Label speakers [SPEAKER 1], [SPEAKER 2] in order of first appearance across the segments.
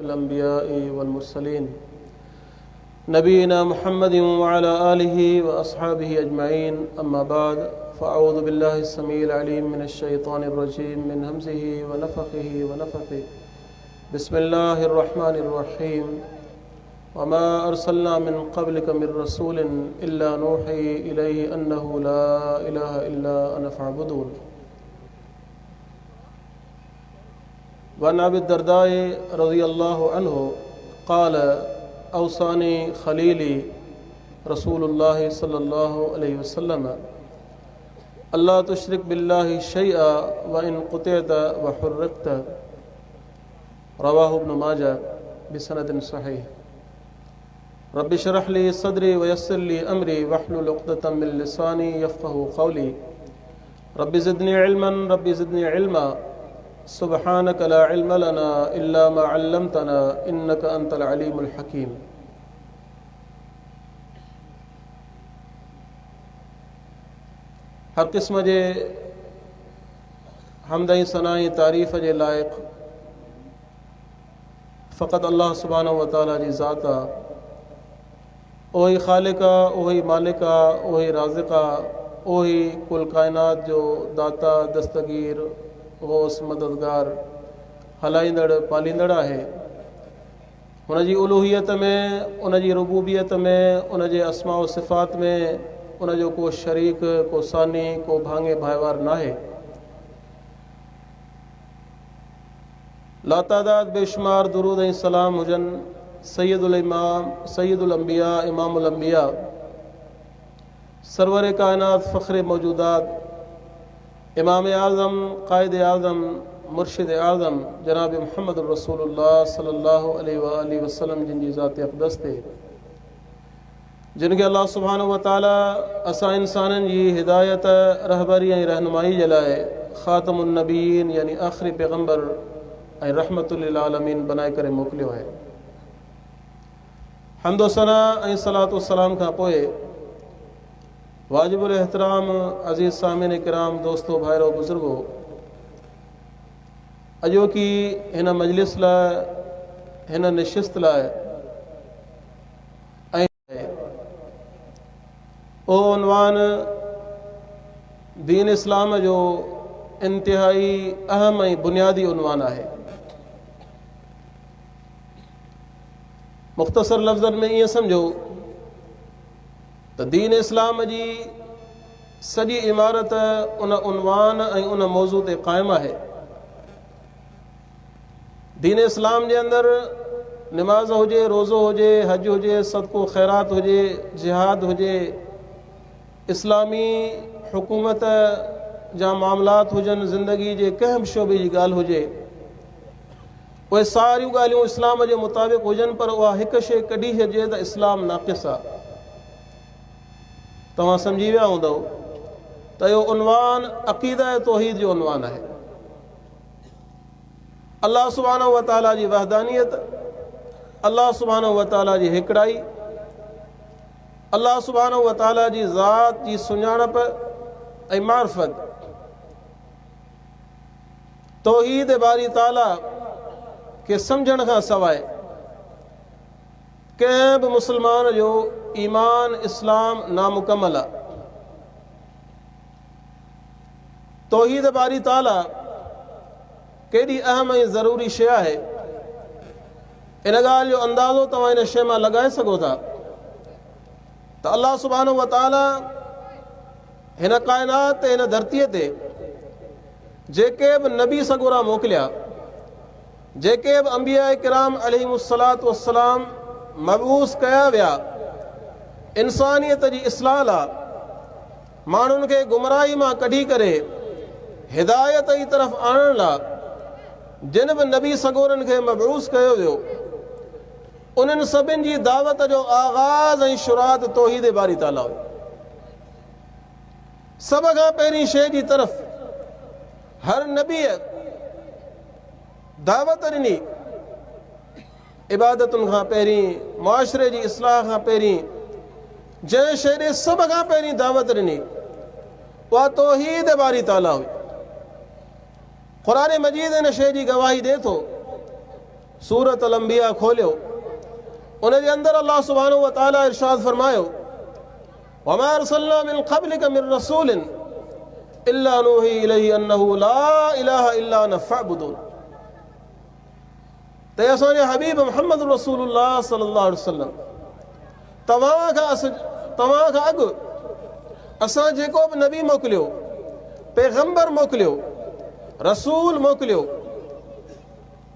[SPEAKER 1] الانبياء والمرسلين نبينا محمد وعلى آله وأصحابه أجمعين أما بعد فأعوذ بالله السميع العليم من الشيطان الرجيم من همزه ونفخه ونفثه بسم الله الرحمن الرحيم وما أرسلنا من قبلك من رسول إلا نوحي إليه أنه لا إله إلا أنا فاعبدون وعن أبي الدرداء رضي الله عنه قال أوصاني خليلي رسول الله صلى الله عليه وسلم ألا تشرك بالله شيئا وإن قطعت وحرقت رواه ابن ماجه بسند صحيح رب اشرح لي صدري ويسر لي أمري واحلل عقدة من لساني يفقه قولي رب زدني علما رب زدني علما سبحانك لا علم لنا إلا ما علمتنا إنك أنت العليم الحكيم هر قسم جي حمد ۽ ثنا ۽ تعريف جي لائق فقط الله سبحانه وتعالي جي ذات آ اهو ئي خالق آ، اهو ئي مالڪ آ، اهو ئي رازق آ، اهو ئي ڪل ڪائنات جو داتا، دستگير، غوث، مددگار، هلائيندڙ، پاليندڙ آهي. هن جي الوهيت ۾، ان جي ربوبيت ۾، ان جي اسماء و صفات ۾ ان جو ڪو شريڪ، ڪو ثاني، ڪو ڀاڱي ڀائيوار ناهي. لاتعداد بيشمار درود ۽ سلام هجن سيد الامام سيد الانبياء امام الانبياء سرور ڪائنات فخر موجودات امام اعظم قائد اعظم مرشد اعظم جناب محمد رسول الله صلي الله عليه واله وسلم جن جي ذات اقدس تي جن کي الله سبحانه وتعالي اسان انسانن جي هدايت، رهبري ۽ رهنمائي جي لاء خاتم النبيين يعني آخري پيغمبر ۽ رحمت للعالمين بنائي ڪري موڪليو آهي. حمد و ثنا ۽ صلوة و سلام کان پوء واجب الاحترام عزيز سامعين ڪرام دوستو ڀائرو بزرگو اڄوڪي هن مجلس لاء هن نشست لاء ۽ اهو عنوان دين اسلام جو انتهائي اهم ۽ بنيادي عنوان آهي. مختصر لفظن ۾ ائين سمجهو ته دين اسلام جي سڄي عمارت ان عنوان ۽ ان موضوع تي قائم آهي. دين اسلام جي اندر نماز هجي، روزو هجي، حج هجي، صدقو خيرات هجي، جهاد هجي، اسلامي حڪومت جا معاملات هجن، زندگي جي ڪنهن به شعبي جي ڳالهه هجي، اهي ساريون ڳالهيون اسلام جي مطابق هجن پر اها هڪ شيء ڪڍي ڇڏجي ته اسلام ناقص آ. توهان سمجهي ويا هوندؤ ته اهو عنوان عقيده توحيد جو عنوان آهي. الله سبحانه وتعاليٰ جي وحدانيت، الله سبحانه وتعاليٰ جي هيڪڙائي، الله سبحانه وتعاليٰ جي ذات جي سڃاڻپ ۽ معرفت، توحيد باري تعاليٰ کي سمجهڻ کان سواء ڪنهن به مسلمان جو ايمان اسلام نامڪمل آهي. توحيد باري تعاليٰ ڪيڏي اهم ۽ ضروري شيء آهي، ان ڳالهه جو اندازو توهان ان شيء مان لڳائي سگهو ٿا ته الله سبحانه وتعاليٰ هن ڪائنات تي هن ڌرتيء تي جيڪي به نبي سڳورا موڪليا، جيڪي به انبياء ڪرام عليهم الصلوة والسلام مبعوث ڪيا ويا، انسانيت جي اصلاح لاء ماڻهن کي گمراهي مان ڪڍي ڪري هدايت جي طرف آڻڻ لاء جن به نبي سڳورن کي مبعوث ڪيو ويو، انهن سڀن جي دعوت جو آغاز ۽ شروعات توحيد باري تعاليٰ هئي. سڀ کان پهرين شيء جي طرف هر نبيء دعوت ڏني. عبادتن کان پهرين، معاشري جي اصلاح کان پهرين جنهن شيء ڏي سڀ کان پهرين دعوت ڏني اها توحيد باري تعاليٰ هئي. قرآن مجيد ان شيء جي گواهي ڏي ٿو. سورة الانبياء کوليو، ان جي اندر الله سبحانه وتعالي ارشاد فرمايو، وما ارسلنا من قبلك من رسول الا نوحي اليه انه لا اله الا انا فاعبدون. ته اسان جا حبيب محمد رسول الله صلي الله عليه وسلم، توهان کان اڳ اسان جيڪو به نبي موڪليو، پيغمبر موڪليو، رسول موڪليو،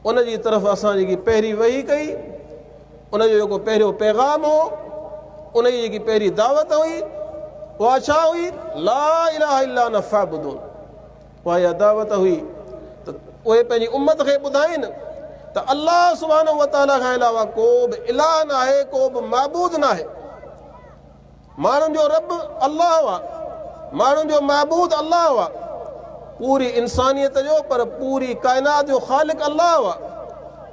[SPEAKER 1] ان جي طرف اسان جيڪي پهرين وحي ڪئي، ان جو جيڪو پهريون پيغام هو، ان جي جيڪي پهرين دعوت هئي، اها ڇا هئي؟ لا اله الا انا فاعبدون. اها اها دعوت هئي ته اهي پنهنجي امت کي ٻڌائين ته الله سبحانه وتعاليٰ کان علاوه ڪو به اله ناهي، ڪو به معبود ناهي. ماڻهن جو رب الله آ، ماڻهن جو معبود الله آ، پوري انسانيت جو پر پوري ڪائنات جو خالق الله آ،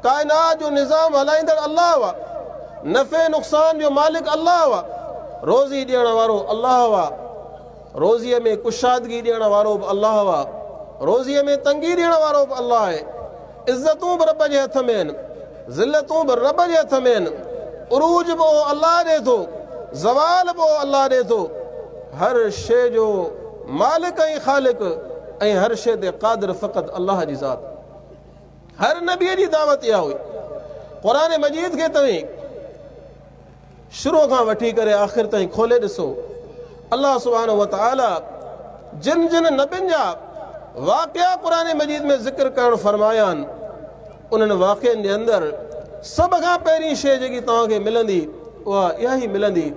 [SPEAKER 1] ڪائنات جو نظام هلائيندڙ الله آ، نفع نقصان جو مالڪ الله آ، روزي ڏيڻ وارو الله آ، روزيء ۾ ڪشادگي ڏيڻ وارو به الله آ، روزيء ۾ تنگي ڏيڻ وارو به الله آهي. عزتون به رب جي هٿ ۾ آهن، ذلتون به رب جي هٿ ۾ آهن، عروج به اهو الله ڏئي ٿو، زوال به اهو الله ڏئي ٿو. هر شيء جو مالڪ ۽ خالق ۽ هر شيء تي قادر فقط الله جي ذات. هر نبيء جي دعوت اها هئي. قرآن مجيد کي توهين شروع کان وٺي ڪري آخر تائين کولي ڏسو، الله سبحانه وتعالي جن جن نبين جا واقعا قرآن مجيد ۾ ذڪر ڪرڻ فرمايا آهن، انهن واقعن جي اندر سڀ کان پهرين شيء جيڪي توهان کي ملندي اها اها ئي ملندي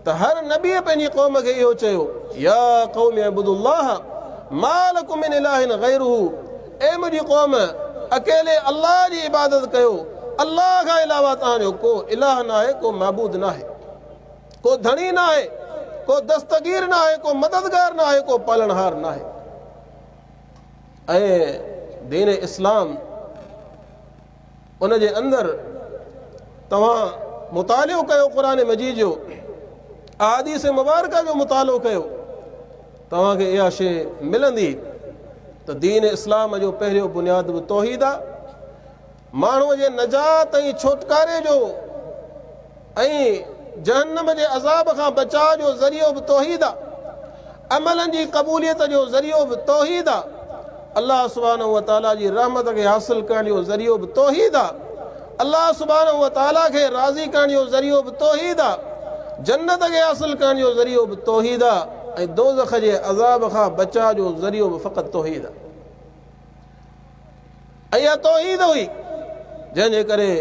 [SPEAKER 1] ته هر نبيء پنهنجي قوم کي اهو چيو، يا قوم اعبدوا الله ما لڪم من اله غيره، اي منهنجي قوم! اڪيلي الله جي عبادت ڪيو، الله کان علاوه توهان جو ڪو اله ناهي، ڪو معبود ناهي، ڪو ڌڻي ناهي، ڪو دستگير ناهي، ڪو مددگار ناهي، ڪو پالڻهار ناهي. ۽ دين اسلام ان جي اندر توهان مطالعو ڪيو قرآن مجيد جو، احاديث مبارڪه جو مطالعو ڪيو، توهان کي اها شيء ملندي ته دين اسلام جو پهريون بنياد به توحيد آ. ماڻهوء جي نجات ۽ ڇوٽڪاري جو ۽ جهنم جي عذاب کان بچاء جو ذريعو به توحيد آ. عملن جي قبوليت جو ذريعو به توحيد آ. الله سبحانه وتعاليٰ جي رحمت کي حاصل ڪرڻ جو ذريعو به توحيد آ. الله سبحانه وتعاليٰ کي راضي ڪرڻ جو ذريعو به توحيد آ. جنت کي حاصل ڪرڻ جو ذريعو به توحيد آ ۽ دوزخ جي عذاب کان بچاء جو ذريعو به فقط توحيد آ. ۽ اها توحيد هئي جنهن جي ڪري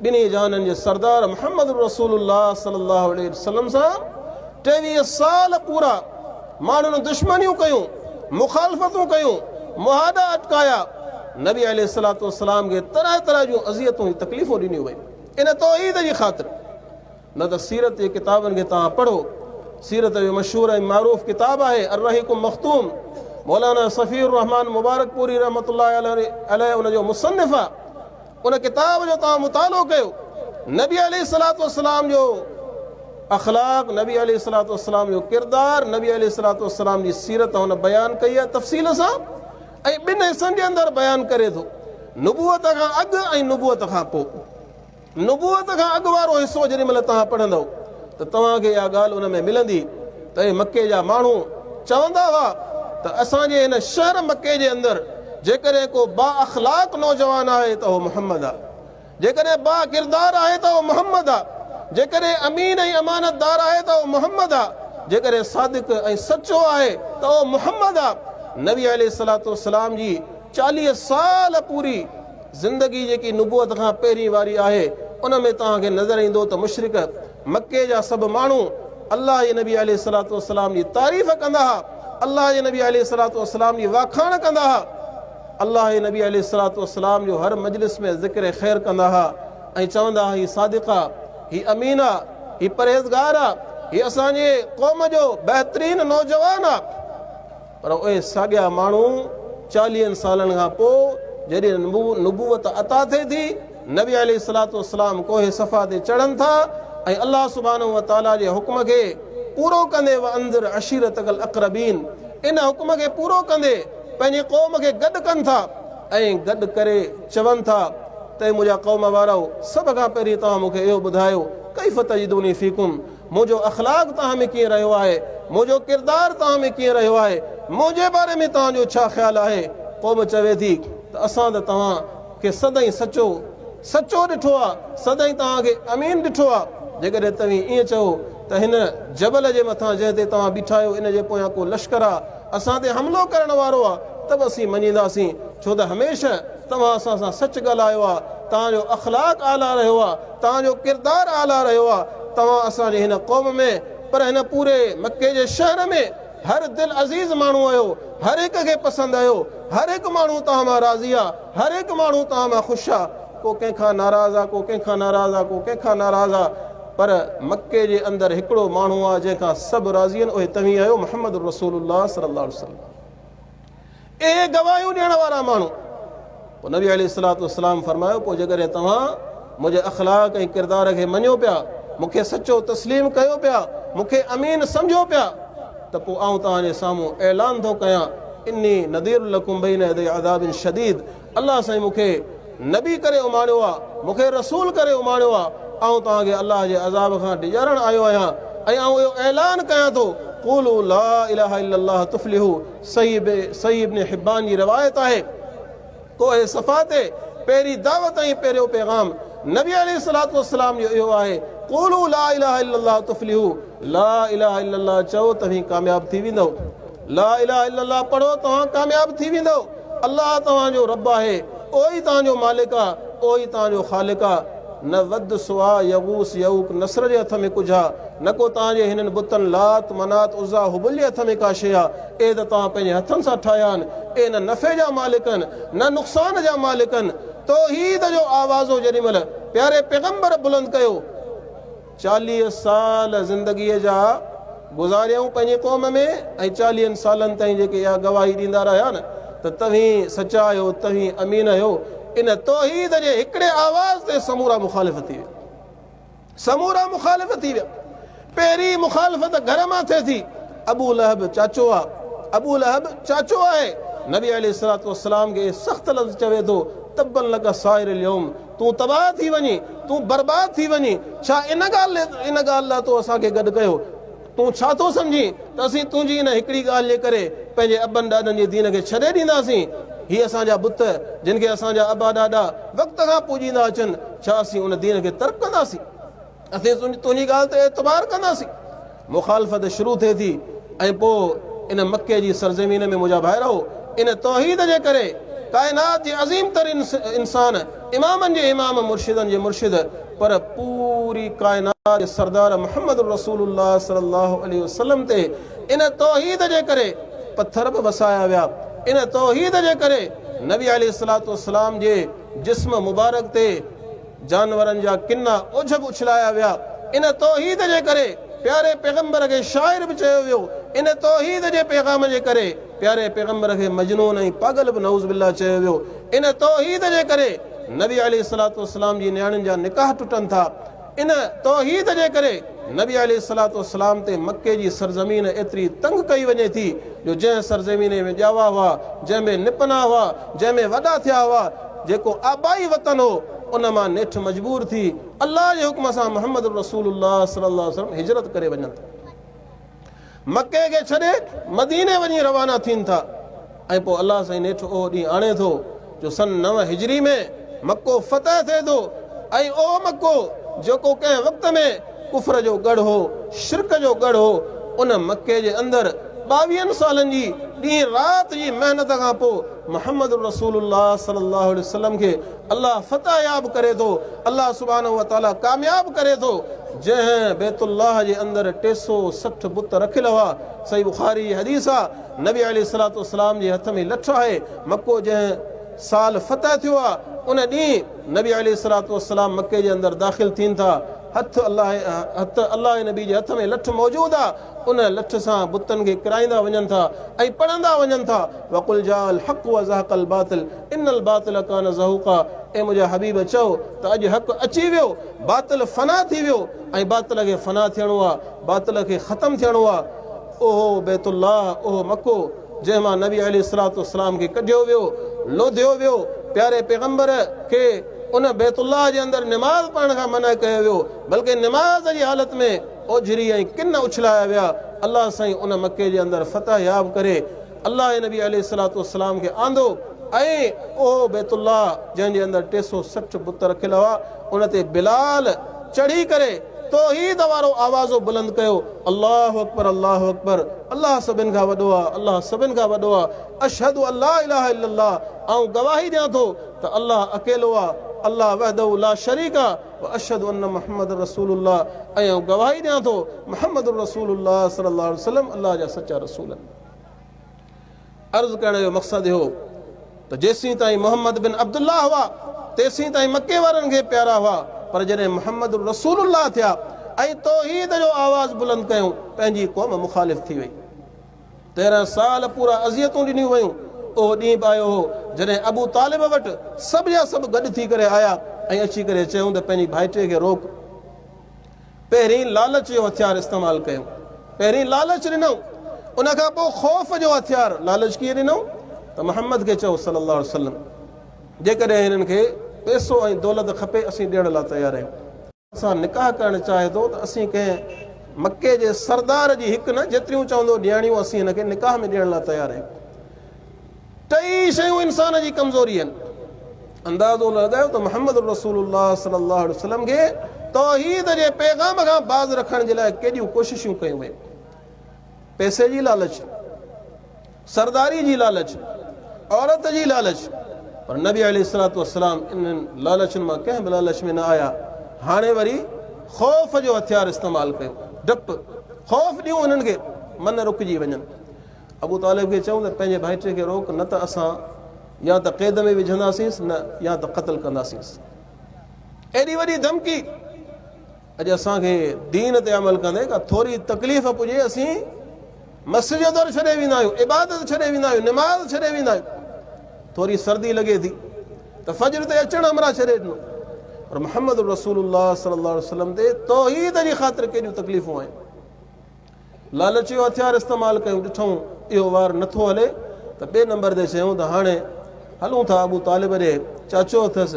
[SPEAKER 1] ٻنهي جهانن جي سردار محمد رسول الله صلي الله عليه وسلم سان 23 سال پورا ماڻهن دشمنيون ڪيون، مخالفتون ڪيون، مهاڏا اٽڪايا، نبي عليه الصلوة والسلام کي طرح طرح جون اذيتون ۽ تڪليفون ڏنيون ويون ان توحيد جي خاطر. نه ته سيرت جي ڪتابن کي توهان پڙهو، سيرت جو مشهور ۽ معروف ڪتاب آهي الرحيق المختوم، مولانا صفي الرحمان مبارڪ پوري رحمة الله عليه ان جو مصنف آهي، ان ڪتاب جو توهان مطالعو ڪيو، نبي عليه الصلوة والسلام جو اخلاق، نبي عليه الصلوة والسلام جو ڪردار، نبي عليه الصلوة والسلام جي سيرت هن بيان ڪئي آهي تفصيل سان ۽ ٻن حصن جي اندر بيان ڪري ٿو، نبوت کان اڳ ۽ نبوت کان پوء. نبوت کان اڳ وارو حصو جيڏي مهل توهان پڙهندؤ ته توهان کي اها ڳالهه ان ۾ ملندي ته اهي مڪي جا ماڻهو چوندا هئا ته اسان جي هن شهر مڪي جي اندر جيڪڏهن ڪو بااخلاق نوجوان آهي ته اهو محمد آهي، جيڪڏهن باڪردار آهي ته اهو محمد آهي، جيڪڏهن امين ۽ امانتدار آهي ته اهو محمد آهي، جيڪڏهن صادق ۽ سچو آهي ته اهو محمد آهي. نبي عليه الصلوة والسلام جي 40 سال پوري زندگي جيڪي نبوت کان پهرين واري آهي ان ۾ توهان کي نظر ايندو ته مشرڪ مڪي جا سڀ ماڻهو الله جي نبي عليه الصلوة والسلام جي تعريف ڪندا ها، الله جي نبي عليه الصلوة والسلام جي واکاڻ ڪندا ها، الله جي نبي عليه الصلوة والسلام جو هر مجلس ۾ ذڪر خير ڪندا ها ۽ چوندا ها هي صادق آ، هي امين آ، هي پرهيزگار آ، هي اسان جي قوم جو بهترين نوجوان آ. پر اهي ساڳيا ماڻهو چاليهن سالن کان پوء جڏهن نبوت عطا ٿئي ٿي، نبي عليه الصلوة والسلام ڪوهه صفا تي چڙهن ٿا ۽ الله سبحانه وتعاليٰ جي حڪم کي پورو ڪندي وانذر عشيرتک الاقربين ان حڪم کي پورو ڪندي پنهنجي قوم کي گڏ ڪن ٿا ۽ گڏ ڪري چون ٿا ته اي منهنجا قوم وارؤ! سڀ کان پهرين توهان مون کي اهو ٻڌايو، ڪيف تجدوني فيڪم، منهنجو اخلاق توهان ۾ ڪيئن رهيو آهي، منهنجو ڪردار توهان ۾ ڪيئن رهيو آهي، منهنجي باري ۾ توهان جو ڇا خيال آهي؟ قوم چوي ٿي ته اسان ته توهان کي سدائين سچو سچو ڏٺو آهي، سدائين توهان کي امين ڏٺو آهي، جيڪڏهن توهين ائين چئو ته هن جبل جي مٿان جنهن تي توهان بيٺا آهيو ان جي پويان ڪو لشڪر آهي، اسان تي حملو ڪرڻ وارو آهي ته به اسين مڃينداسين، ڇو ته هميشه توهان اسان سان سچ ڳالهايو آهي، توهان جو اخلاق اعليٰ رهيو آهي، توهان جو ڪردار اعليٰ رهيو آهي، توهان اسان جي هن قوم ۾ پر هن پوري مڪي جي شهر ۾ هر دل عزيز ماڻهو آهيو، هر هڪ کي پسند آهيو، هر هڪ ماڻهو توهان مان راضي آهي، هر هڪ ماڻهو توهان مان خوش آهي، ڪو ڪنهن کان ناراض آهي، ڪو ڪنهن کان ناراض آهي، ڪو ڪنهن کان ناراض آهي، پر مڪي جي اندر هڪڙو ماڻهو آهي جنهن کان سڀ راضي آهن، اهي توهين آهيو، محمد رسول الله صلي الله عليه وسلم. اهي گواهيون ڏيڻ وارا ماڻهو. پوء نبي عليه الصلوة والسلام فرمايو، پوء جيڪڏهن توهان منهنجي اخلاق ۽ ڪردار کي مڃيو پيا، مون کي سچو تسليم ڪيو پيا، مون کي امين سمجهو پيا ته پوء آئون توهان جي سامهون اعلان ٿو ڪيان، اني نذير لڪم بين يدي عذاب شديد، الله سائين مون کي نبي ڪري اماڻيو آ، مون کي رسول ڪري اماڻيو آ، آئون توهان کي الله جي عذاب کان ڊيڄارڻ آيو آهيان ۽ آئون اهو اعلان ڪيان ٿو، قولوا لا اله الا الله تفلحوا، صحيح ابن حبان جي روايت آهي، ڪوه صفا تي پهرين دعوت ۽ پهريون پيغام نبي عليه الصلوة والسلام جو اهو آهي، قولوا لا اله الا الله تفلحوا، لا اله الا الله چئو توهين ڪامياب ٿي ويندؤ، لا اله الا الله پڙهو توهان ڪامياب ٿي ويندؤ. الله توهان جو رب آهي، اهو ئي توهان جو مالڪ آ، اهو ئي توهان جو خالق آ. نه ود، سواع، يغوث، يعوق، نسر جي هٿ ۾ ڪجهه آ، نه ڪو توهان جي هنن بتن لات، منات، عزيٰ، هبل جي هٿ ۾ ڪا شيء آ. اهي ته توهان پنهنجي هٿن سان ٺاهيا آهن. اهي نه نفعي جا مالڪ آهن، نه نقصان جا مالڪ آهن. توحيد جو آوازو جيڏي مهل پياري پيغمبر بلند ڪيو، 40 سال زندگيء جا گذاريائون پنهنجي قوم ۾ ۽ چاليهن سالن تائين جيڪي اها گواهي ڏيندا رهيا نه ته توهين سچا آهيو، توهين امين آهيو، ان توحيد جي هڪڙي آواز تي سمورا مخالف ٿي ويا. سمورا مخالف ٿي ويا. پهرين مخالفت گهر مان ٿئي ٿي. ابو لهب چاچو آ. ابو لهب چاچو آهي. نبي عليه الصلوة والسلام کي سخت لفظ چوي ٿو، تبا لک سائر اليوم، تون تباهه ٿي وڃين، تون برباد ٿي وڃين، ڇا ان ڳالهه ان ڳالهه لاء تو اسان کي گڏ ڪيو؟ تون ڇا ٿو سمجهين ته اسين تنهنجي ان هڪڙي ڳالهه جي ڪري پنهنجي ابن ڏاڏن جي دين کي ڇڏي ڏينداسين؟ هي اسان جا بت، جن کي اسان جا ابا ڏاڏا وقت کان پوڄيندا اچن، ڇا اسين ان دين کي ترڪ ڪنداسين؟ اسين تنهنجي ڳالهه تي اعتبار ڪنداسين؟ مخالفت شروع ٿئي ٿي ۽ پوء ان مڪي جي سرزمين ۾ منهنجا ڀائرؤ! ان توحيد جي ڪري ڪائنات جي عظيم ترين انسان، امامن جي امام، مرشدن جي مرشد، پر پوري ڪائنات جي سردار محمد رسول الله صلي الله عليه وسلم تي ان توحيد جي ڪري پٿر به وسايا ويا. ان توحيد جي ڪري نبي عليه الصلوة والسلام جي جسم مبارڪ تي جانورن جا ڪنا اوجهه به اڇلايا ويا. ان توحيد جي ڪري پياري پيغمبر کي شاعر به چيو ويو. ان توحيد جي پيغام جي ڪري پياري پيغمبر کي مجنون ۽ پاڳل به نعوذ بالله چيو ويو. ان توحيد جي ڪري نبي عليه الصلوة والسلام جي نياڻين جا نڪاح ٽٽن ٿا. ان توحيد جي ڪري نبي عليه الصلوة والسلام تي مڪي جي سرزمين ايتري تنگ ڪئي وڃي ٿي جو جنهن سرزمين ۾ ڄاوا هئا، جنهن ۾ نپنا هئا، جنهن ۾ وڏا ٿيا هئا، جيڪو آبائي وطن هو، ان مان نيٺ مجبور ٿي الله جي حڪم سان محمد رسول الله صلي الله عليه وسلم هجرت ڪري وڃن ٿا. مڪي کي ڇڏي مديني وڃي روانا ٿين ٿا ۽ پوء الله سائين نيٺ اهو ڏينهن آڻي ٿو جو سن 9 هجري ۾ مڪو فتح ٿئي ٿو ۽ اهو مڪو جيڪو ڪنهن وقت ۾ ڪفر جو ڳڙهه هو، شرڪ جو ڳڙهه هو، ان مڪي جي اندر ٻاويهن سالن جي ڏينهن رات جي محنت کان پوء محمد رسول الله صلي الله عليه وسلم کي الله فتح ياب ڪري ٿو، الله سبحانه وتعاليٰ ڪامياب ڪري ٿو، جنهن بيت الله جي اندر 360 بت رکيل هئا، صحيح بخاري جي حديث آ، نبي عليه الصلوة والسلام جي هٿ ۾ لٺ آهي، مڪو جنهن سال فتح ٿيو آ، ان ڏينهن نبي عليه الصلوة والسلام مڪي جي اندر داخل ٿين ٿا، هٿ الله هٿ الله نبي جي هٿ ۾ لٺ موجود آ، ان لٺ سان بتن کي ڪرائيندا وڃن ٿا ۽ پڙهندا وڃن ٿا، وقل جاء الحق وزهق الباطل ان الباطل ڪان زهوقا اي منهنجا حبيب چئو ته اڄ حق اچي ويو، باطل فنا ٿي ويو ۽ باطل کي فنا ٿيڻو آ، باطل کي ختم ٿيڻو آ. اهو بيت الله، اهو مڪو جنهن مان نبي عليه الصلوة والسلام کي ڪڍيو ويو، لوڌيو ويو، پياري پيغمبر کي ان بيت الله جي اندر نماز پڙهڻ کان منع ڪيو ويو، بلڪه نماز جي حالت ۾ اوجهري ۽ ڪن اڇلايا ويا. الله سائين ان مڪي جي اندر فتح ياب ڪري الله جي نبي عليه الصلوة والسلام کي آندو ۽ اهو بيت الله جنهن جي اندر 360 بت رکيل هئا ان تي بلال چڙهي ڪري توحيد وارو آوازو بلند ڪيو، الله اڪبر الله اڪبر الله سڀن کان وڏو آ الله سڀن کان وڏو آ اشهد ان لا اله الا الله آئون گواهي ڏيان ٿو ته الله اڪيلو آ الله وحده لا شريڪ آ واشهد ان محمد رسول الله ۽ آئون گواهي ڏيان ٿو محمد رسول الله صلي الله عليه وسلم الله جا سچا رسول آهن. عرض ڪرڻ جو مقصد اهو ته جيسين تائين محمد بن عبدالله هئا تيسين تائين مڪي وارن کي پيارا هئا پر جڏهن محمد رسول الله ٿيا ۽ توحيد جو آواز بلند ڪيائون پنهنجي قوم مخالف ٿي وئي. 13 سال پورا اذيتون ڏنيون ويون. اهو ڏينهن به آيو هو جڏهن ابو طالب وٽ سڀ جا سڀ گڏ ٿي ڪري آيا ۽ اچي ڪري چيائون ته پنهنجي ڀائٽي کي روڪ. پهرين لالچ جو هٿيار استعمال ڪيو. پهرين لالچ ڏنائون ان کان پوء خوف جو هٿيار. لالچ ڪيئن ڏنائون ته محمد کي چئو صلي الله عليه وسلم جيڪڏهن هنن کي پئسو ۽ دولت کپي اسين ڏيڻ لاء تيار آهيون. سان نڪاح ڪرڻ چاهي ٿو ته اسين ڪنهن مڪي جي سردار جي هڪ نه جيتريون چوندو نياڻيون اسين هن کي نڪاح ۾ ڏيڻ لاء تيار آهيون. ٽئي شيون انسان جي ڪمزوري آهن. اندازو لڳايو ته محمد رسول الله صلي الله عليه وسلم کي توحيد جي پيغام کان باز رکڻ جي لاء ڪيڏيون ڪوششون ڪيون ويون. پئسي جي لالچ، سرداري جي لالچ، عورت جي لالچ، پر نبي عليه الصلوة والسلام انهن لالچن مان ڪنهن به لالچ ۾ نه آيا. هاڻي وري خوف جو هٿيار استعمال ڪيو، ڊپ، خوف ڏيون انهن کي من رڪجي وڃن. ابو طالب کي چئون ته پنهنجي ڀائٽي کي روڪ نه ته اسان يا ته قيد ۾ وجهنداسينس نه يا ته قتل ڪنداسينس. ايڏي وڏي ڌمڪي. اڄ اسان کي دين تي عمل ڪندي ڪا ٿوري تڪليف پڄي اسين مسجد جو در ڇڏي ويندا آهيون، عبادت ڇڏي ويندا آهيون، نماز ڇڏي ويندا آهيون. ٿوري سردي لڳي ٿي ته فجر تي اچڻ همراهه ڇڏي ڏنو. پر محمد رسول الله صلي الله عليه وسلم تي توحيد جي خاطر ڪيڏيون تڪليفون آيون. لالچ جو هٿيار استعمال ڪيون، ڏٺئون اهو وار نٿو هلي ته ٻئي نمبر تي چيائون ته هاڻي هلون ٿا ابو طالب ڏي، چاچو اٿس،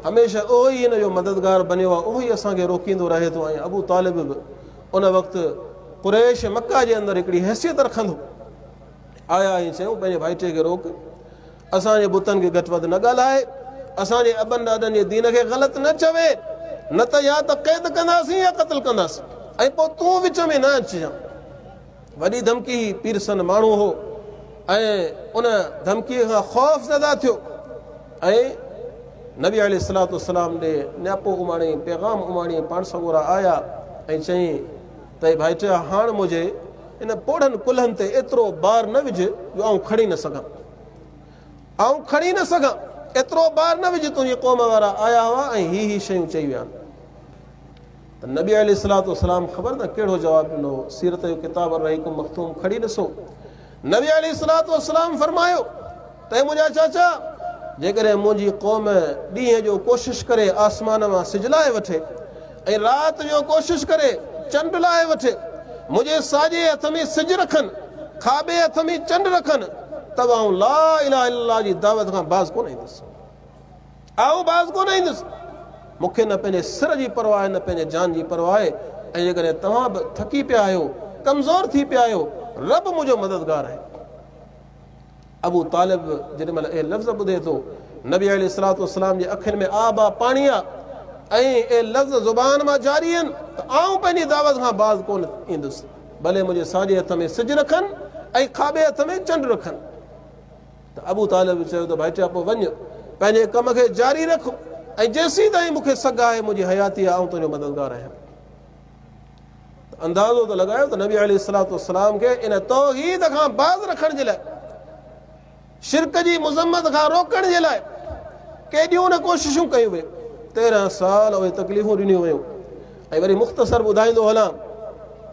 [SPEAKER 1] هميشه اهو ئي هن جو مددگار بنيو آهي، اهو ئي اسان کي روڪيندو رهي ٿو ۽ ابو طالب به ان وقت قريش مڪه جي اندر هڪڙي حيثيت رکندو. آيا ۽ چيائون پنهنجي ڀائٽي کي روڪ، اسان جي بتن کي گهٽ وڌ نه ڳالهائي، اسان جي ابن ڏاڏن جي دين کي غلط نه چوي، نه ته يا ته قيد ڪنداسين يا قتل ڪنداسين ۽ پوء تون وچ ۾ نه اچجان. وڏي ڌمڪي هئي، پيرسن ماڻهو هو ۽ ان ڌمڪيء کان خوف زده ٿيو ۽ نبي عليه الصلوة والسلام ڏي نياپو اماڻيائين، پيغام اماڻيائين، پاڻ سڳورا آيا ۽ چيائين ته اي ڀائٽيا هاڻ منهنجي ان پوڙهن ڪلهن تي ايترو بار نه وجهه جو آئون کڻي نه سگهان. آئون کڻي نه سگهان، ايترو بار نه وجهه، تنهنجي قوم وارا آيا هئا ۽ هي هي شيون چئي ويا آهن. ته نبي عليه الصلوة والسلام خبر نه ڪهڙو جواب ڏنو هو، سيرت جو ڪتاب الرحيق المختوم کڻي ڏسو، نبي عليه الصلوة والسلام فرمايو ته اي منهنجا چاچا! جيڪڏهن منهنجي قوم ڏينهن جو ڪوشش ڪري آسمان مان سج لاهي وٺي ۽ رات جو ڪوشش ڪري چنڊ لاهي وٺي، منهنجي ساڄي هٿ ۾ سج رکن، کاٻي هٿ ۾ چنڊ رکن ته به آئون لا اله الا الله جي دعوت کان باز ڪونه ايندس. آئون باز ڪونه ايندس. مون کي نه پنهنجي سر جي پرواهه آهي نه پنهنجي جان جي پرواهه آهي ۽ جيڪڏهن توهان به ٿڪي پيا آهيو، ڪمزور ٿي پيا آهيو، رب منهنجو مددگار آهي. ابو طالب جيڏي مهل اهي لفظ ٻڌي ٿو، نبي عليه الصلوة والسلام جي اکين ۾ آب آ پاڻي آ ۽ اهي لفظ زبان مان جاري آهن ته آئون پنهنجي دعوت کان باز ڪونه ايندس، ڀلي منهنجي ساڄي هٿ ۾ سج رکن ۽ کاٻي هٿ ۾ چنڊ رکن. ته ابو طالب چيو ته ڀائٽيا پوء وڃ، پنهنجي ڪم کي جاري رک ۽ جيسيتائين مون کي سگهه آهي، منهنجي حياتي آهي، آئون تنهنجو مددگار آهيان. ته اندازو ته لڳايو ته نبي عليه الصلوة والسلام کي ان توحيد کان باز رکڻ جي لاء، شرڪ جي مذمت کان روڪڻ جي لاء ڪيڏيون نه ڪوششون ڪيون ويون. 13 سال اهي تڪليفون ڏنيون ويون. ۽ وري مختصر ٻڌائيندو هلان،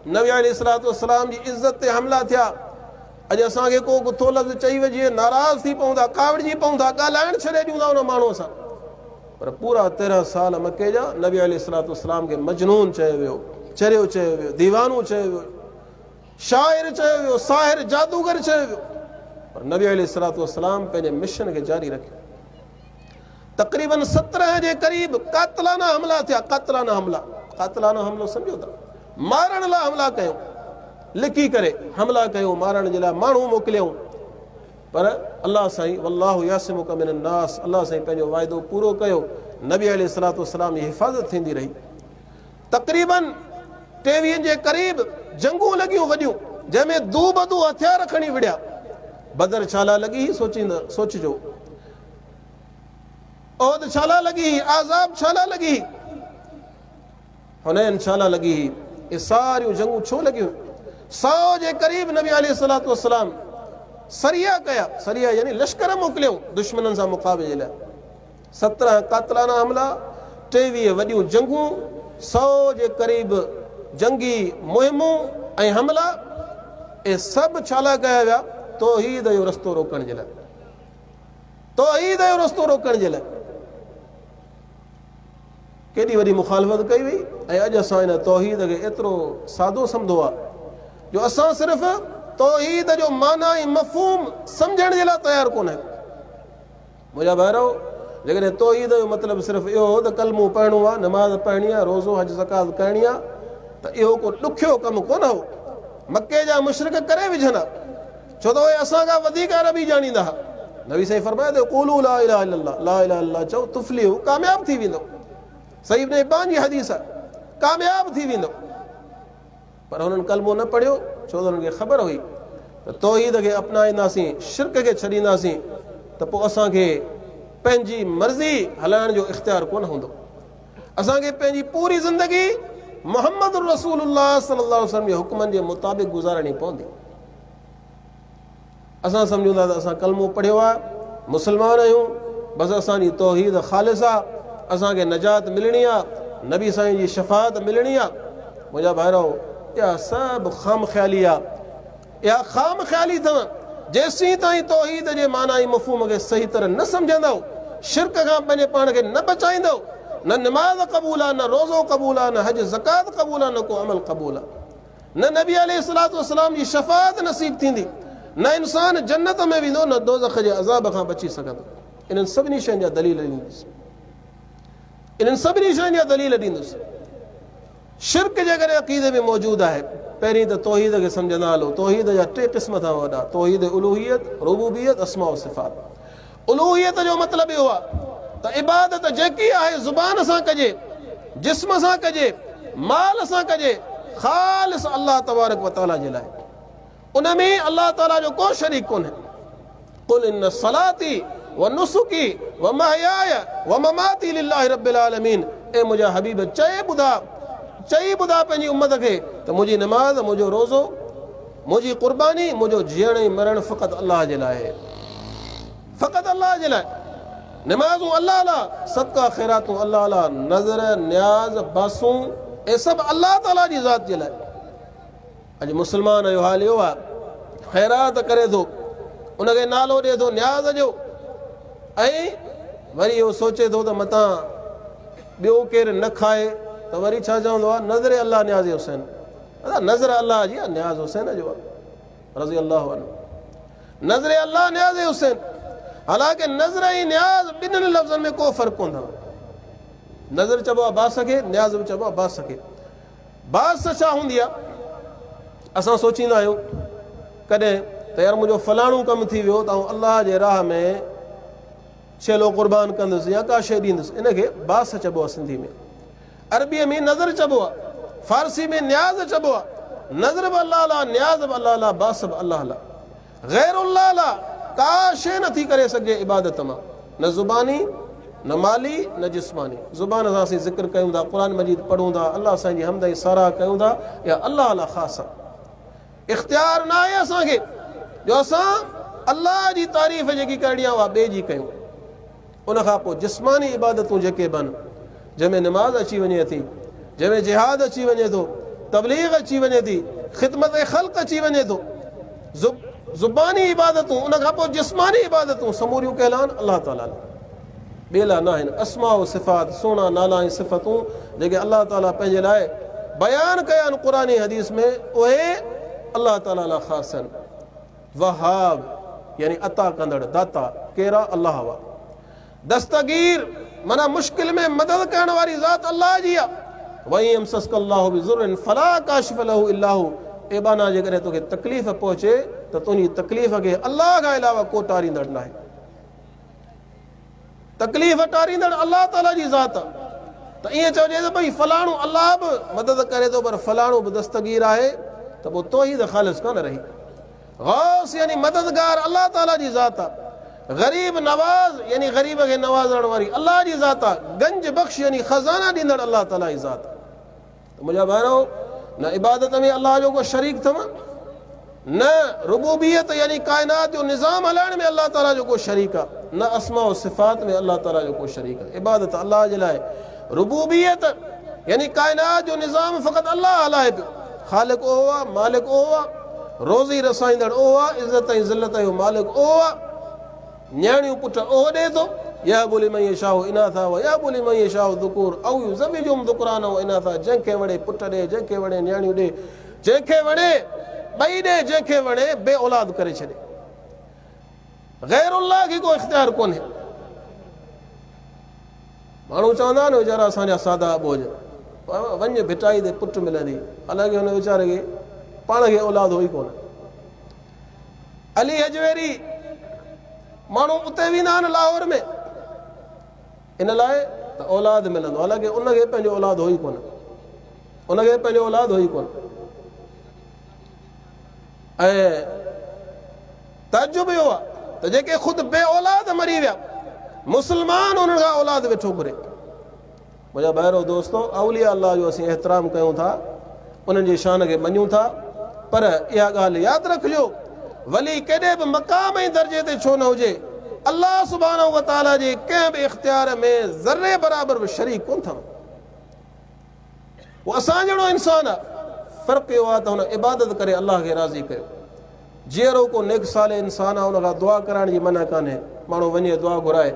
[SPEAKER 1] نبي عليه الصلوة والسلام جي عزت تي حملا ٿيا. اڄ اسان کي ڪو گٿو لفظ چئي وجهي ناراض ٿي پئون ٿا، ڪاوڙجي پئون ٿا، ڳالهائڻ ڇڏي ڏيون ٿا ان ماڻهوء سان. پر پورا 13 سال مڪي جا نبي عليه الصلوة والسلام کي مجنون چيو ويو، چريو چيو ويو، ديوانو چيو ويو، شاعر چيو ويو، ساحر جادوگر چيو ويو، پر نبي عليه الصلوة والسلام پنهنجي مشن کي جاري رکيو. تقريبن 17 جي قريب قاتلانه حملا ٿيا، قاتلانه حملا، قاتلانه حملو سمجهو ٿا، مارڻ لاء حملا ڪيون، لڪي ڪري حملا ڪيون، مارڻ جي لاء ماڻهو موڪليائون، پر الله سائين والله يعصمک من الناس، الله سائين پنهنجو واعدو پورو ڪيو، نبي عليه الصلوة والسلام جي حفاظت ٿيندي رهي. تقريبن 23 جي قريب جنگون لڳيون وڏيون، جنهن ۾ دوبدو هٿيار کڻي وڙهيا. بدر ڇا لاء لڳي هئي سوچيندا سوچجو، احد ڇا لاء لڳي هئي، احزاب ڇا لاء لڳي هئي، حنين ڇا لاء لڳي هئي، اهي ساريون جنگون ڇو لڳيون؟ 100 جي قريب نبي عليه الصلوة والسلام سريا ڪيا، سريا يعني لشڪر موڪليائون دشمنن سان مقابلي جي لاء. 17 قاتلانه حملا، 23 وڏيون جنگون، 100 جي قريب جنگي مهمون ۽ حملا، اهي سڀ ڇا لاء ڪيا ويا؟ توحيد جو رستو روڪڻ جي لاء، توحيد جو رستو روڪڻ جي لاء. ڪيڏي وڏي مخالفت ڪئي وئي ۽ اڄ اسان ان توحيد کي ايترو سادو سمجهو آهي جو اسان صرف توحيد جو معنيٰ ۽ مفهوم سمجهڻ جي لاء تيار ڪونه آهيون. منهنجا ڀائرو، جيڪڏهن توحيد جو مطلب صرف اهو هو ته ڪلمو پڙهڻو آهي، نماز پڙهڻي آهي، روزو، حج، زڪوات ڪرڻي آهي ته اهو ڪو ڏکيو ڪم ڪونه هو. مڪي جا مشرڪ ڪري وجهن ها، ڇو ته اهي اسان کان وڌيڪ عربي ڄاڻيندا ها. نبي سائين فرمايو ته قولوا لا اله الا الله، لا اله الا الله چئو، تفلحوا، ڪامياب ٿي ويندؤ. صحيح ابن حبان جي حديث آهي، ڪامياب ٿي ويندؤ. پر هنن ڪلمو نه پڙهيو، ڇو ته هنن کي خبر هئي ته توحيد کي اپنائينداسين، شرڪ کي ڇڏينداسين ته پوء اسان کي پنهنجي مرضي هلائڻ جو اختيار ڪونه هوندو. اسان کي پنهنجي پوري زندگي محمد رسول الله صلي الله عليه وسلم جي حڪمن جي مطابق گذارڻي پوندي. اسان سمجهون ٿا ته اسان ڪلمو پڙهيو آهي، مسلمان آهيون، بس اسان جي توحيد خالص آهي، اسان کي نجات ملڻي آهي، نبي سائين جي شفاعت ملڻي آهي. منهنجا ڀائرو، اها سڀ خام خيالي آهي. اها خام خيالي اٿو. جيسين تائين توحيد جي معنيٰ ۽ مفهوم کي صحيح طرح نه سمجهندؤ، شرڪ کان پنهنجي پاڻ کي نه بچائيندؤ، نه نماز قبول آهي، نه روزو قبول آهي، نه حج زڪوات قبول آهي، نه ڪو عمل قبول آهي. نه نبي عليه الصلوة والسلام جي شفاعت نصيب ٿيندي، نه انسان جنت ۾ ويندو، نه دوزخ جي عذاب کان بچي سگهندو. انهن سڀني شين جا دليل ڏيندس. انهن سڀني شين جا دليل ڏيندس. شرڪ جيڪڏهن عقيدي ۾ موجود آهي، پهرين ته توحيد کي سمجهندا هلو. توحيد جا ٽي قسم اٿو وڏا، توحيد الوهيت، ربوبيت، اسماء و صفات. الوهيت جو مطلب اهو آهي ته عبادت جيڪي آهي زبان سان ڪجي، جسم سان ڪجي، مال سان ڪجي، خالص الله تبارڪ و تعاليٰ جي لاء. ان ۾ الله تعاليٰ جو ڪو شريڪ ڪونهي. قل ان صلاتي و نسڪي و محياي و مماتي لله رب العالمين. اي منهنجا حبيب چئي ٻڌاء، چئي ٻڌاء پنهنجي امت کي ته منهنجي نماز، منهنجو روزو، منهنجي قرباني، منهنجو جيئڻ ۽ مرڻ فقط الله جي لاء آهي. فقط الله جي لاء. نمازون الله لاء، صدقا خيراتون الله لاء، نذر، نياز، باسون اهي سڀ الله تعاليٰ جي ذات جي لاء. اڄ مسلمان جو حال اهو آهي، خيرات ڪري ٿو، ان کي نالو ڏئي ٿو نياز جو، ۽ وري اهو سوچي ٿو ته متان ٻيو ڪير نه کائي ته وري ڇا چوندو آهي، نذر الله نياز حسين. ادا نذر الله جي آهي، نياز حسين جو آهي رضي الله عنه. نذر الله نياز حسين، حالانڪه نذر ۽ نياز ٻنهن لفظن ۾ ڪو فرق ڪونه اٿو. نذر چئبو آهي باس کي، نياز به چئبو آهي باس کي. باس ڇا هوندي آهي؟ اسان سوچيندا آهيون ڪڏهن ته يار منهنجو فلاڻو ڪم ٿي ويو ته آئون الله جي راهه ۾ ڇيلو قربان ڪندس يا ڪا شيء ڏيندس. ان کي باس چئبو آهي سنڌي ۾. عربيء ۾ نذر چئبو آهي، فارسي ۾ نياز چئبو آهي. نذر به الله لاء، نياز به الله لاء، باس به الله لاء. غير الله لاء ڪا شيء نٿي ڪري سگهجي عبادت مان، نه زباني، نه مالي، نه جسماني. زبان سان اسين ذڪر ڪيون ٿا، قرآن مجيد پڙهون ٿا، الله سائين جي حمد ۽ ساراهه ڪيون ٿا، اها الله لاء خاص آهي. اختيار ناهي اسان کي جو اسان الله جي تعريف جيڪي ڪرڻي آهي اها ٻئي جي ڪيون. ان کان پوء جسماني عبادتون جيڪي به آهن، جنهن ۾ نماز اچي وڃي ٿي، جنهن ۾ جهاد اچي وڃي ٿو، تبليغ اچي وڃي ٿي، خدمت خلق اچي وڃي ٿو، زباني عبادتون، ان کان پوء جسماني عبادتون سموريون ڪنهن لاء آهن؟ الله تعاليٰ لاء، ٻئي لاء نه آهن. اسماء و صفات، سهڻا نالا ۽ صفتون جيڪي الله تعاليٰ پنهنجي لاء بيان ڪيا آهن قرآن ۽ حديث ۾، اهي الله تعاليٰ لاء خاص آهن. وهاب يعني عطا ڪندڙ، داتا، ڪير آ؟ الله آ. دستگير معنيٰ مشڪل ۾ مدد ڪرڻ واري ذات الله جي آهي. وان يمسسک الله بضر فلا ڪاشف له الا هو اي ٻانها جيڪڏهن توکي تڪليف پهچي ته تنهنجي تڪليف کي الله کان علاوه ڪو ٽاريندڙ ناهي. تڪليف ٽاريندڙ الله تعاليٰ جي ذات آهي ته ائين چئجي ته ڀئي فلاڻو الله به مدد ڪري ٿو پر فلاڻو به دستگير آهي ته پوء توحيد خالص ڪانه رهي. غوث يعني مددگار الله تعاليٰ جي ذات آهي. غريب نواز يعني غريب کي نوازڻ واري الله جي ذات آهي. گنج بخش يعني خزانا ڏيندڙ الله تعاليٰ جي ذات آهي. ته منهنجا ڀائرو نه عبادت ۾ الله جو ڪو شريڪ اٿو نه ربوبيت يعني ڪائنات جو نظام هلائڻ ۾ الله تعاليٰ جو ڪو شريڪ آهي نه اسماء و صفات ۾ الله تعاليٰ جو ڪو شريڪ آهي. عبادت الله جي لاء ربوبيت يعني ڪائنات جو نظام فقط الله هلائي پيو. خالق اهو آهي، مالڪ اهو آهي، روزي رسائيندڙ اهو آهي، عزت ۽ ذلت جو مالڪ اهو آهي، نياڻيون پٽ اهو ڏئي ٿو، يهب لمن يشاء اناثا ويهب لمن يشاء الذڪور او يزوجهم ذڪرانا واناثا جنهن کي وڻي پٽ ڏي، جنهن کي وڻي نياڻيون ڏي، جنهن کي وڻي ٻئي ڏي، جنهن کي وڻي بي اولاد ڪري ڇڏي. غير الله کي ڪو اختيار ڪونهي. ماڻهو چوندا آهن ويچارا اسان جا سادا اٻوجهه، وڃ ڀٽائي تي پٽ ملندي، حالانڪه هن ويچاري کي پاڻ کي اولاد هو ئي ڪونه. علي هجويري ماڻهو اتي ويندا آهن لاهور ۾ ان لاء ته اولاد ملندو، حالانڪه ان کي پنهنجو اولاد هو ئي ڪونه، ان کي پنهنجو اولاد هو ئي ڪونه. ۽ تعجب اهو آهي ته جيڪي خود بي اولاد مري ويا، مسلمان انهن کان اولاد ويٺو گهري. منهنجا ڀائرو دوستو، اولياء الله جو اسين احترام ڪيون ٿا، انهن جي شان کي مڃون ٿا، پر اها ڳالهه ياد رکجو، ولي ڪيڏي به مقام ۽ درجي تي ڇو نه هجي، الله سبحانه وتعاليٰ جي ڪنهن به اختيار ۾ ذري برابر به شريڪ ڪونه اٿن. هو اسان جهڙو انسان آهي، فرق اهو آهي ته هن عبادت ڪري الله کي راضي ڪيو. جيئرو ڪو نيڪ صالح انسان آهي، ان کان دعا ڪرائڻ جي منع ڪانهي، ماڻهو وڃي دعا گهرائي،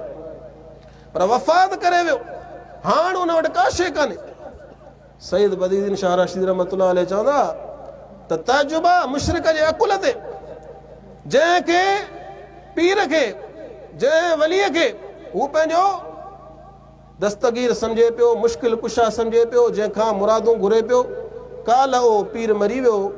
[SPEAKER 1] پر وفات ڪري ويو، هاڻ ان وٽ ڪا شيء ڪانهي. سيد بديع الدين شاهه راشدي رحمة الله عليه چوندا ته تعجب آهي مشرڪ جي عقل تي، جنهن کي پير کي، جنهن وليء کي هو پنهنجو دستگير سمجهي پيو، مشڪل ڪشا سمجهي پيو، جنهن کان مرادون گهري پيو. ڪالهه اهو پير مري ويو.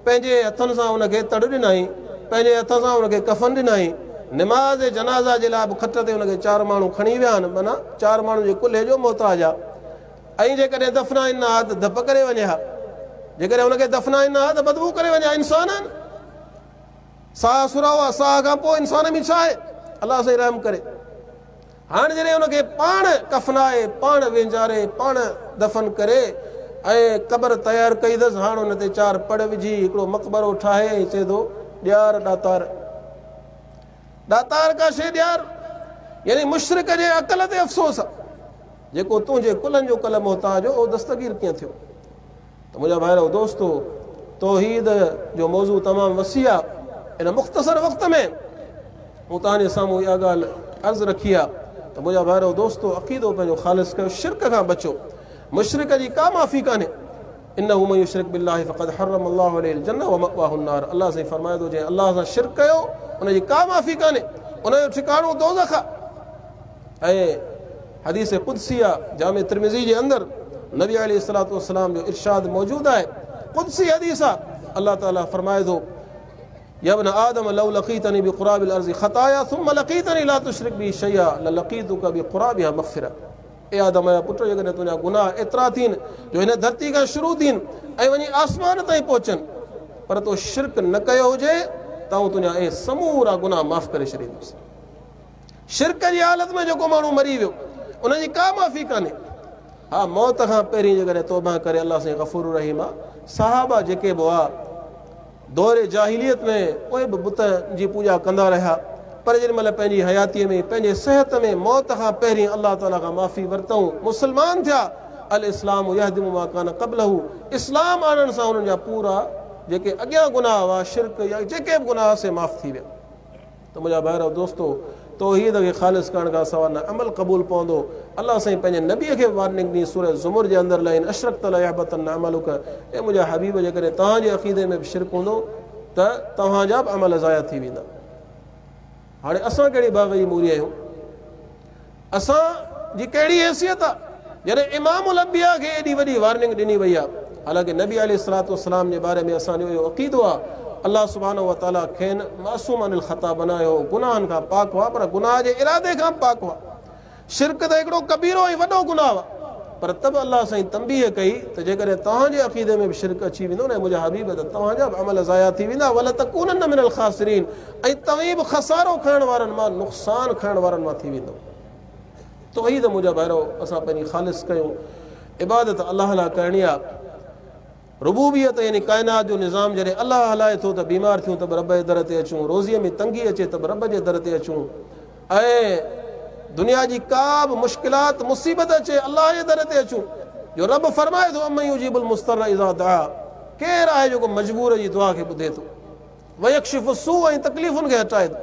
[SPEAKER 1] پنهنجي هٿن سان ان کي تڙ ڏنائين. پنهنجي هٿ سان ان کي ڪفن ڏنائين. نماز جنازه جي لاء به کٽ تي ان کي چار ماڻهو کڻي ويا آهن، معنيٰ چار ماڻهن جي ڪلهي جو محتاج آ. ۽ جيڪڏهن دفنائين نه ها ته ڌپ ڪري وڃي ها. جيڪڏهن ان کي دفنائين نه ها ته بدبو ڪري وڃي ها. انسان آهن. ساهه سرائو آ، ساهه کان پوء انسان ۾ ڇا آهي؟ الله سائين رحم ڪري. هاڻ جڏهن ان کي پاڻ ڪفنائي، پاڻ وهنجاري، پاڻ دفن ڪري ۽ قبر تيار ڪئي اٿس، هاڻ ان تي چار پڙ وجهي هڪڙو مقبرو ٺاهي ۽ چئي ٿو، ڏيار ڏاتار. ڏاتار ڪا شيء ڏيار. يعني مشرڪ جي عقل تي افسوس آ، جيڪو تنهنجي ڪلهن جو ڪل محتاج هو، اهو دستگير ڪيئن ٿيو؟ ته منهنجا ڀائرؤ دوستو! توحيد جو موضوع تمام وسيع آ، ان مختصر وقت ۾ مون توهان جي سامهون اها ڳالهه عرض رکي آ ته منهنجا ڀائرؤ دوستو! عقيدو پنهنجو خالص ڪيو، شرڪ کان بچو، مشرڪ جي ڪا معافي ڪانهي، انه من يشرڪ بالله فقد حرم الله عليه الجنه ومأواه النار الله سائين فرمائي ٿو جنهن الله سان شرڪ ڪيو ان جي ڪا معافي ڪانهي، ان جو ٺڪاڻو دوزخ آ. ۽ حديث قدسي آ، جامع ترمذي جي اندر نبي عليه الصلوة والسلام جو ارشاد موجود آهي، قدسي حديث آ، الله تعالي فرمائي ٿو، يا ابن آدم لو لقيتني بقراب الارض خطايا ثم لقيتني لا تشرك بي شيئا للقيتك بقرابها مغفرة اي آدم جا پٽ جيڪڏهن تنهنجا گناهه ايترا ٿين جو هن ڌرتي کان شروع ٿين ۽ وڃي آسمان تائين پهچن پر تو شرڪ نه ڪيو هجي ته آئون تنهنجا اهي سمورا گناهه معاف ڪري ڇڏيندس. شرڪ جي حالت ۾ جيڪو ماڻهو مري ويو ان جي ڪا معافي ڪانهي. ها موت کان پهرين جيڪڏهن توبه ڪري الله سائين غفور الرحيم آ. صحابه جيڪي به هئا دور جاهليت ۾ اهي به بت جي پوڄا ڪندا رهيا پر جيڏي مهل پنهنجي حياتي ۾ پنهنجي صحت ۾ موت کان پهرين الله تعالي کان معافي ورتائون مسلمان ٿيا الاسلام يهدم ما ڪان قبله اسلام آڻڻ سان انهن جا پورا جيڪي اڳيان گناهه هئا شرڪ يا جيڪي به گناهه سي معاف ٿي ويا. ته منهنجا ڀائرؤ دوستو! توحيد کي خالص ڪرڻ کان سواء نه عمل قبول پوندو. الله سائين پنهنجي نبيء کي به وارننگ ڏني سورة زمر جي اندر لئن اشرڪت ليحبطن عملک اي منهنجا حبيب جيڪڏهن توهان جي عقيدي ۾ به شرڪ هوندو ته توهان جا به عمل ضايع ٿي ويندا. هاڻي اسان ڪهڙي باغ جي موري آهيون؟ اسان جي ڪهڙي حيثيت آ جڏهن امام الانبياء کي ايڏي وڏي وارننگ ڏني وئي آ. حالانڪه نبي عليه الصلوة والسلام جي باري ۾ اسان جو اهو عقيدو آ الله سبحانه وتعالي کين معصوم عن الخطا بنايو هو، گناهن کان پاڪ هئا پر گناهه جي ارادي کان به پاڪ هئا. شرڪ ته هڪڙو ڪبيرو ۽ وڏو گناهه آ پر ته به الله سائين تنبيهه ڪئي ته جيڪڏهن توهان جي عقيدي ۾ به شرڪ اچي ويندو نه اي منهنجا حبيب ته توهان جا به عمل ضايع ٿي ويندا ولتڪونن من الخاسرين ۽ توهين به خسارو کڻڻ وارن مان نقصان کڻڻ وارن مان ٿي ويندؤ. توحيد منهنجا ڀائرؤ اسان پنهنجي خالص ڪيون عبادت الله لاء ڪرڻي آ. ربوبيت يعني ڪائنات جو نظام جڏهن الله هلائي ٿو ته بيمار ٿيون ته به رب جي در تي اچون، روزيء ۾ تنگي اچي ته به رب جي در تي اچون ۽ دنيا جي ڪا به مشڪلات مصيبت اچي الله جي در تي اچون جو رب فرمائي ٿو امن يجيب المضطر اذا دعا ڪير آهي جيڪو مجبور جي دعا کي ٻڌي ٿو ويڪشف السوء ۽ تڪليفن کي هٽائي ٿو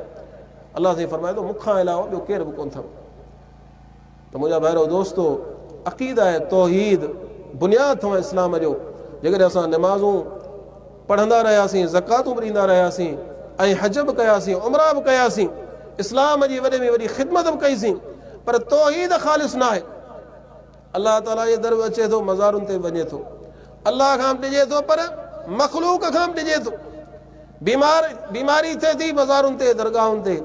[SPEAKER 1] الله سائين فرمائي ٿو مون کان علاوه ٻيو ڪير به ڪونه اٿو. ته منهنجا ڀائرو دوستو عقيده توحيد بنياد اٿو اسلام جو جيڪڏهن اسان نمازون پڙهندا رهياسين زڪواتون به ڏيندا رهياسين ۽ حج به ڪياسين عمرا به ڪياسين اسلام جي وڏي ۾ وڏي خدمت به ڪئيسين پر توحيد خالص نه آهي الله تعاليٰ جي در به اچي ٿو مزارن تي وڃي ٿو الله کان به ڊڄي ٿو پر مخلوق کان به ڊڄي ٿو بيمار بيماري ٿئي ٿي مزارن تي درگاهن تي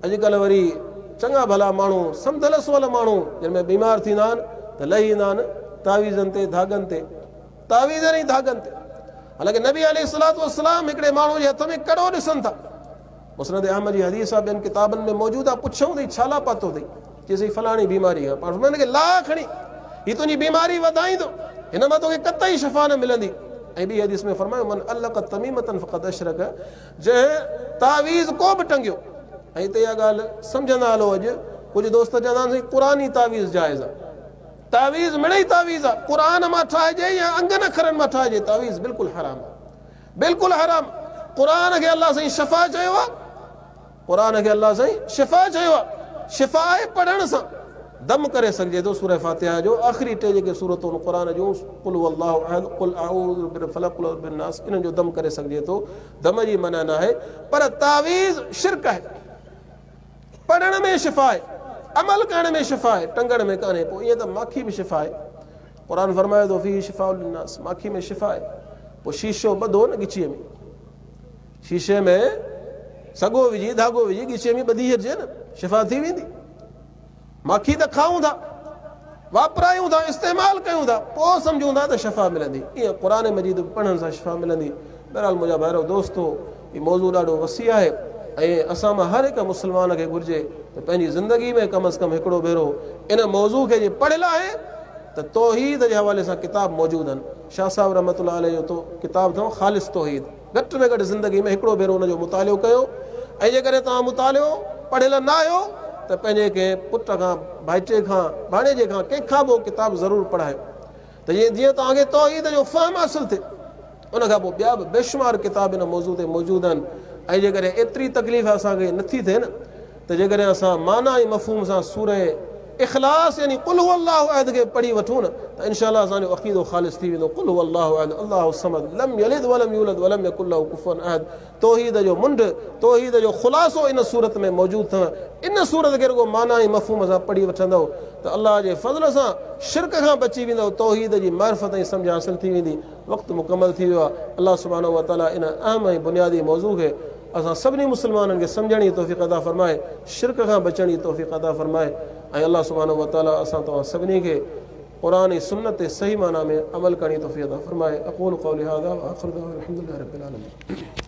[SPEAKER 1] اڄڪلهه وري چڱا ڀلا ماڻهو، سمڌل سول ماڻهو جن ۾ بيمار ٿيندا آهن ته لهي ايندا آهن تعويذن تي، ڌاڳن تي، تعويذن ۽ ڌاڳن تي. حالانڪه نبي عليه الصلوة والسلام هڪڙي ماڻهو جي هٿ ۾ ڪڙو ڏسن ٿا. مسند احمد جي حديث آهي، ٻين ڪتابن ۾ موجود آهي، پڇيائون ته هي ڇا لاء پاتو اٿئي؟ چيس هي فلاڻي بيماري آهي. پاڻ فرمايائون هن کي لاهه کڻي، هي تنهنجي بيماري وڌائيندو، هن مان توکي قطعي شفا نه ملندي. ۽ ٻي حديث ۾ فرمايو من علق تميمة فقد اشرڪ جنهن تعويذ ڪو به ٽنگيو ۽ هتي اها ڳالهه سمجهندا هلو اڄ ڪجهه دوست چوندا آهن سائين قرآني تعويذ جائز آهي تعويذ مڙئي تعويذ آهي قرآن مان ٺاهجي يا انگن اکرن مان ٺاهجي تعويذ بلڪل حرام آهي بلڪل حرام قرآن کي الله سائين شفا چيو آهي قرآن کي الله سائين شفا چيو آهي، شفا آهي پڙهڻ سان دم ڪري سگهجي ٿو سوره فاتحه جو آخري ٽي جيڪي سورتون آهن قرآن جون قل هو الله احد قل اعوذ برب الفلق قل اعوذ برب الناس انهن جو دم ڪري سگهجي ٿو دم جي منع ناهي پر تعويذ شرڪ آهي پڙهڻ ۾ شفا آهي عمل ڪرڻ ۾ شفا آهي ٽنگڻ ۾ ڪانهي پوء ائين ته ماکي به شفا آهي قرآن فرمايو ٿو فيه شفاء للناس ماکي ۾ شفا آهي پوء شيشو ٻڌو نه ڳچيء ۾ شيشي ۾ سڳو وجهي ڌاڳو وجهي ڳچيء ۾ ٻڌي ڇڏجي نه شفا ٿي ويندي. ماکي ته کائون ٿا، واپرايون ٿا، استعمال ڪيون ٿا، پوء سمجهون ٿا ته شفا ملندي. ائين قرآن مجيد به پڙهڻ سان شفا ملندي. بهرحال منهنجا ڀائرو دوستو هي موضوع ڏاڍو وسيع آهي ۽ اسان مان هر هڪ مسلمان کي گهرجي ته پنهنجي زندگي ۾ ڪم از ڪم هڪڙو ڀيرو ان موضوع کي جي پڙهيل آهي ته توحيد جي حوالي سان ڪتاب موجود آهن. شاهه صاحب رحمة الله عليه جو ڪتاب اٿئون خالص توحيد. گهٽ ۾ گهٽ زندگي ۾ هڪڙو ڀيرو ان جو مطالعو ڪيو ۽ جيڪڏهن توهان مطالعو پڙهيل نه آهيو ته پنهنجي ڪنهن پٽ کان، ڀائٽي کان، ڀاڻيجي کان ڪنهن کان به اهو ڪتاب ضرور پڙهايو ته جيئن توهان کي توحيد جو فهم حاصل ٿئي. ان کان پوء ٻيا به بيشمار ڪتاب ان موضوع تي موجود آهن ۽ جيڪڏهن ايتري تڪليف اسان کي نٿي ٿئي نه ته جيڪڏهن اسان معنيٰ ۽ مفهوم سان سوره اخلاص يعني قل هو الله احد کي پڙهي وٺون نه ته انشاء الله اسان جو عقيدو خالص ٿي ويندو قل هو الله احد الله الصمد لم يلد ولم يولد ولم يڪن له ڪفوا احد توحيد جو منڍ توحيد جو خلاصو ان سورت ۾ موجود اٿو ان سورت کي رڳو معنيٰ ۽ مفهوم سان پڙهي وٺندؤ ته الله جي فضل سان شرڪ کان بچي ويندؤ توحيد جي معرفت ۽ سمجهه حاصل ٿي ويندي وقت مڪمل ٿي ويو آهي الله سبحانه وتعالي ان اهم ۽ بنيادي موضوع کي اسان سڀني مسلمانن کي سمجهڻ جي توفيق عطا فرمائي، شرڪ کان بچڻ جي توفيق عطا فرمائي ۽ الله سبحانه وتعالي اسان توهان سڀني کي قرآن ۽ سنت تي صحيح معنيٰ ۾ عمل ڪرڻ جي توفيق عطا فرمائي اقول قولي هذا واخر دعوانا الحمد لله رب العالمين.